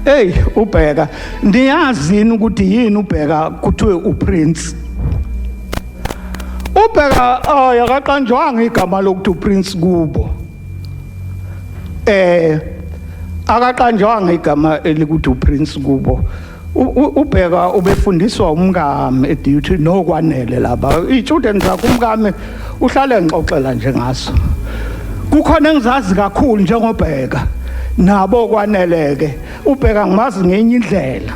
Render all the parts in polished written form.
Hey ubheka niyazi ukuthi yini ubheka kuthiwe uprince. Ubheka ay akaqanjwanga igama lokuthi uprince kubo. Akaqanjwanga igama elikuthi uprince kubo. Ubheka ubefundiswa umkami eduty nokwanele laba iy'student zakhe umkami uhlale ngixoxela nje ngaso. Kukhona engizazi kakhulu njengobheka nabo kwaneleke ubheka ngimazi ngenye indlela.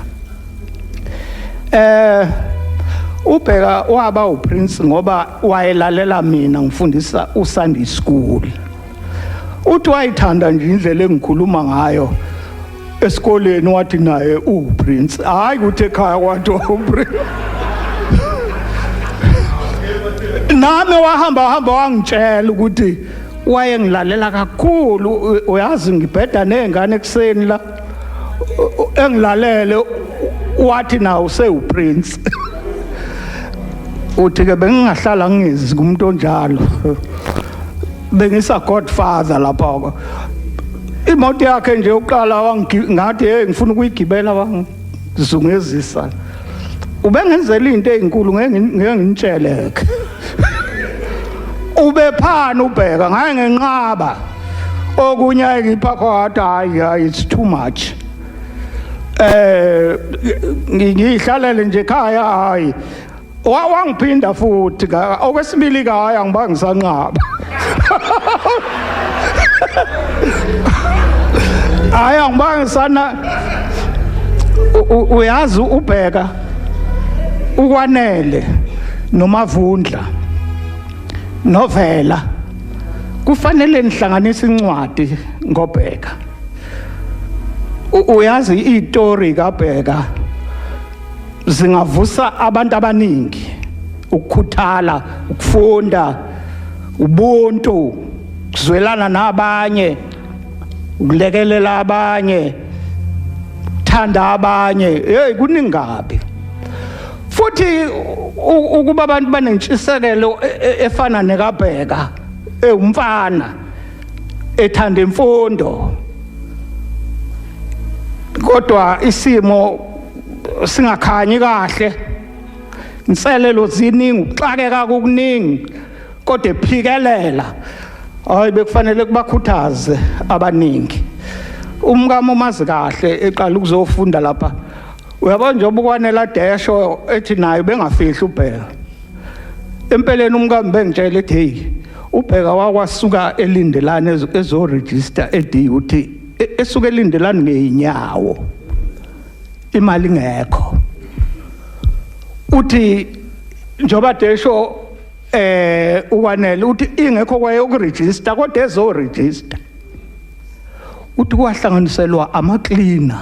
Ubheka waba uprince ngoba wayelalela mina ngifundisa uSunday school. Uthi wayithanda nje indlela engikhuluma ngayo esikoleni, wathi naye uwuprince. Hayi ukuthi ekhaya kwathi uwuprince. Nami wahamba hamba wangitshela ukuthi wayengilalela kakhulu. Uyazi ngibheda nezingane ekuseni la engilalele, wathi nawo usewuprince. Uthi ke bengingahlala ngingezi kumuntu onjalo, bengisa godfather lapha. Imoto yakhe nje uqala ngathi hey ngifuna ukuyigibela, wangizungezisa. Ubengenzela into ezinkulu ngeke ngimtsheleke. Ubephana ubheka ngaye ngenqaba okunye ayengipha khona, hayi hayi, it's too much. Ngihlalele nje ekhaya, hayi wangiphinda futhi okwesibili ka hayi angiba ngisanqaba, hayi angiba ngisana. Uyazi ubheka ukwanele nomavundla novela kufanele nihlanganise incwadi ngobheka. Uyazi izitori kabheka zingavusa abantu abaningi ukukhuthala, ukufunda, ubuntu, kuzwelana nabanye, ukulekelela abanye, thanda abanye. Hey kuningi kabi. Futhi ukuba abantu banentshisekelo efana nekabheka ewumfana ethanda imfundo, kodwa isimo singakhanyi kahle, inselelo ziningi, ukuxakeka kukuningi, kodwa ephikelela. Hayi bekufanele kubakhuthaze abaningi. Umkami umazi kahle eqala ukuzofunda lapha. Uyabona njengoba ukwanela desho ethi naye bengafihli ubheka. Empeleni umkami bengitshela ethi hey ubheka wakwasuka elindelane ezo register eDUT, esuka elindelane ngeenyawo, imali ingekho. Uthi njoba desho ukwanele uthi ingekho kwaye ukuregister, kodwa ezo register uthi kwahlanganiselwa ama cleaner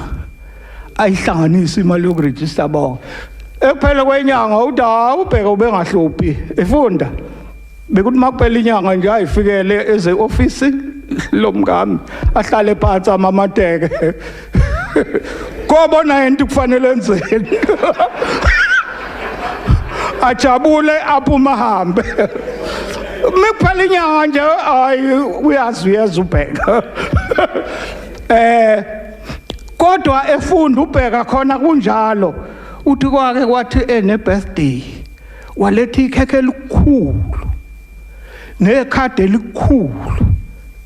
ayihlanganisa imali yokuregister bonke. Ekuphela kwenyanga uthi hawu ubheka ubengahluphi efunda, bekuthi makuphela inyanga nje ayifikele eze office lomkami ahlale phansi amamateke kobona into kufanele enzeni, ajabule aphuma hambe. Mekuphela inyanga nje hayi uyazi uyeza ubheka. Kodwa efunda ubheka khona kunjalo. Uthi kwake kwathi ene birthday waletha ikhekhe elikhulu nekhadi elikhulu.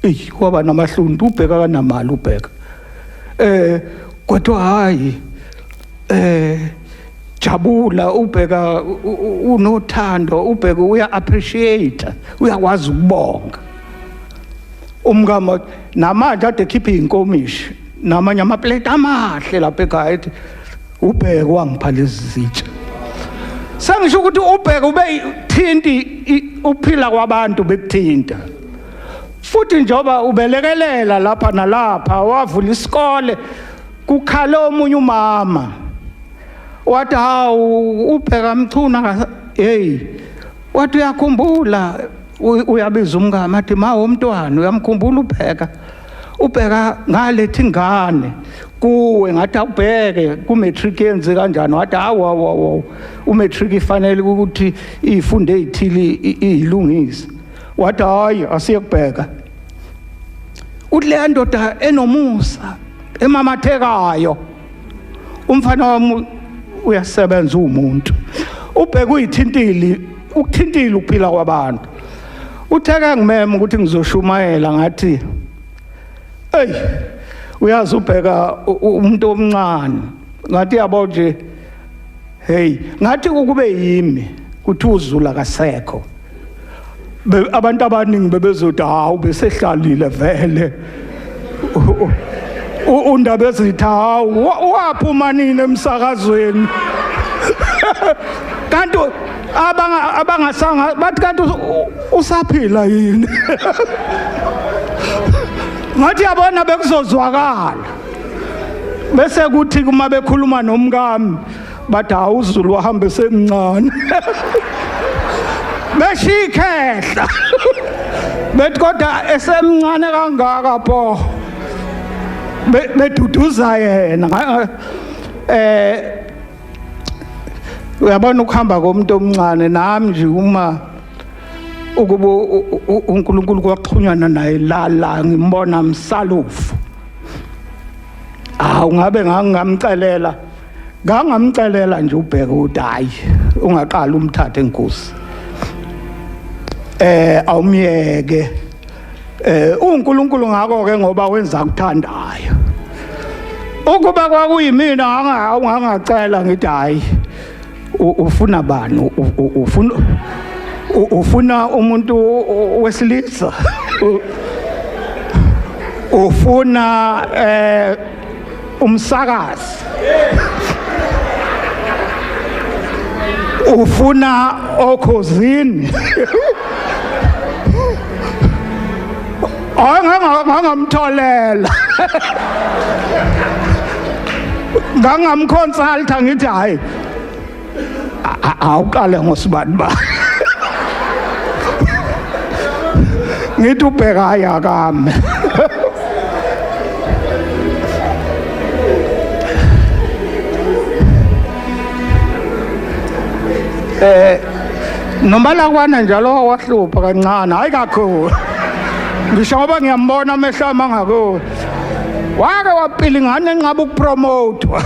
Eyi kwaba namahluntu, ubheka kanamali ubheka. Kodwa hayi jabula ubheka, unothando ubheka, uya appreciate, uyakwazi ukubonga. Umkama namanje ade khipha inkomishi namanye amaplate amahle lapha ekhaya, ethi ubheke wangipha lezi zitsha. Sengisho ukuthi ubheke ube thinti uphila kwabantu bekuthinta. Futhi njoba ubelekelela lapha nalapha wavula isikole, kukhale omunye umama wathi hawu ubheka mchuna, hey wathi uyakhumbula, uyabiza umngane athi ma womntwana uyamkhumbula ubheka, ubheka ngalethi ingane kuwe, ngathi awubheke ku-matric yenze kanjani. Wathi hawu hawu hawu, u-matric ifanele ukuthi ifunde ezithile iyilungise. Wathi hayi asiye kubheka. Uthi leya ndoda enomusa emamathekayo Umfana wami uyasebenza umuntu. Ubheke uyithintile, ukuthintile ukuphila kwabantu. Uthe ke ngimema ukuthi ngizoshumayela ngathi Ey uyazi ubheka umuntu omncane ngathi yabo nje hey ngathi ukube yimi kuthi uzula kasekho abantu abaningi bebezothi hawu besehlalile vele undaba ezitha hawu waphuma nini emsakazweni kanti abanga abangasanga bathi kanti usaphila yini ngathi yabona bekuzozwakala bese kuthi kuma bekhuluma nomkami bathi hawu uZulu wahambe semncane beshikhehla bethi kodwa esemncane kangaka pho beduduza yena eh uyabona ukuhamba komuntu omncane nami nje uma ukuba uNkulunkulu kwaxhunyana naye la la ngimbona msalufu hawu ngabe ngangamcelela ngangamcelela nje ubheke ukuthi hayi ungaqala umthathe inkosi eh awumyeke eh uNkulunkulu ngakho ke ngoba wenza kuthandayo ukuba kwakuyimina ngangacela ngithi hayi ufuna bani ufuna ufuna umuntu wesilisa ufuna eh umsakazi ufuna okhozini ngangamtholela ngangamconsulta ngithi hayi awuqale ngosibani ba ngithi ubheka ayakami eh nomalakwana njalo wahlupha kancane hayi kakhulu ngisho ngoba ngiyambona amehlo ami angakuwe wake wapilingane enqaba ukupromotwa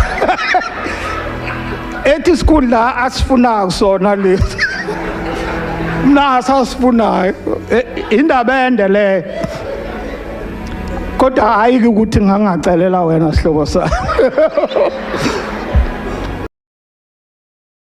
ethi isikhundla asifunayo sona lesi naso asifunayo e, indaba ende le kodwa hayi ukuthi ngangacelela wena sihlobo sami.